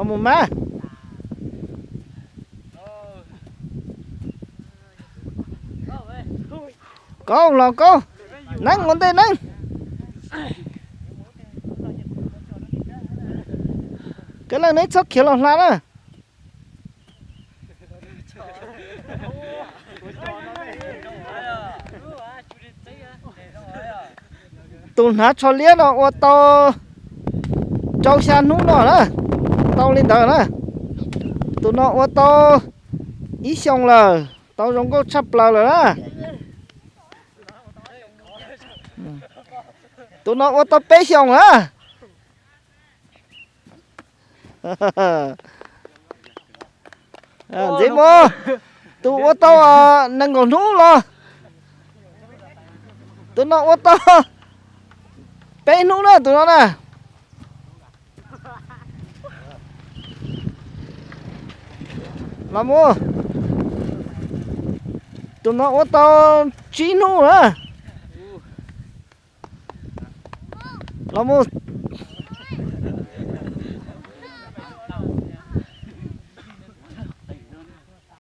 Mus mas. Kaub los kaub, neeb ua ntej neeb. Koj leej neb txhob khiav los hla na. Tus hnav tsho liab no ua tau rau xya hnub no na, tau li ntawd na. Tus no ua tau ib xyoos lawm, tau zoo nkauj tshaj plaws lawm na. Tus no ua tau peb xyoos na. Ntxiv mus, tus ua tau nees nkaum hnub los. Tus no ua tau peb hnub na tus no na. Los mus, tus no ua tau tsib hnub na. Los mus,